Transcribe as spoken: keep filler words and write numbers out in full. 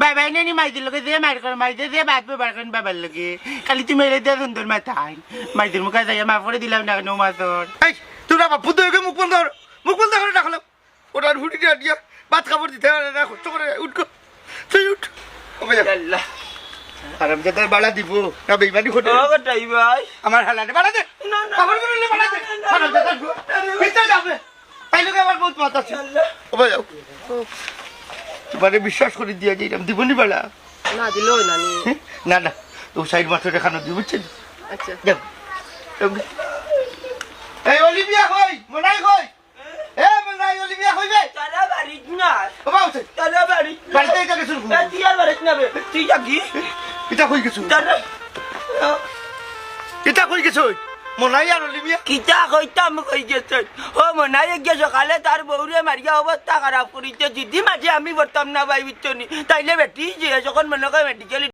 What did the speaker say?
বাবায় নানি মাইজির লগে যে মাইর করে, মাইজে যে বাদ ব্যবহার করেন বাবার লগে। খালি তুমি এলে দিয়া সুন্দর মাথায়। মাইজির মুখে যাইয়া মাফ করে দিলাম না কেন মাতর? এই, তোমরা বাপু তো একে মুখ বন্ধ করো। মুখ বন্ধ করে রাখলো। ওটার হুড়ি দিয়া দিয়া ভাত কাপড় দিতে পারে না, কষ্ট করে উঠো। তুই উঠ। ও ভাই, আল্লাহ। আরামজাদার বাড়া দিব। না বেইমানি করে। ও বেটাই ভাই। আমার হালালে বাড়া দে। না, না। কাপড় গুলো বাড়া দে। না, না, না। আরামজাদার গো। ভিতরে যাবে। তাই লোকে আমার বহুত মাথা ছিল। আল্লাহ। ও ভাই, যাও। তোমারে বিশ্বাস করে দিয়া যাইলাম। দিবনি বাড়া? না, দিলেও না, নি। হ্যাঁ? না, না। তো সাইড মাত্র দেখানো দিব, বুঝছেন? আচ্ছা। যাও। যাও। এই অলিভিয়া কই? মনাই কই? এ, মনাই, অলিভিয়া কই বে? তারা বাড়িত না। ও বাবা, উঠে। তারা বাড়িত না। বাড়িতে এটা কিছু এ, তুই আর বাড়িত না বে। তুই যা কি? এটা কই কিছু? তারা এটা কই গেছে? মনাই আর অলিভিয়া? কিতা কইতাম কই গেছে? ও মনাই গিয়া সকালে তার বউরে মারিয়া অবস্থা খারাপ করিতে, যদি মাঝে আমি বলতাম না ভাই, বুঝছো নি? তাইলে বেটি যে যখন মনে করে মেডিকেল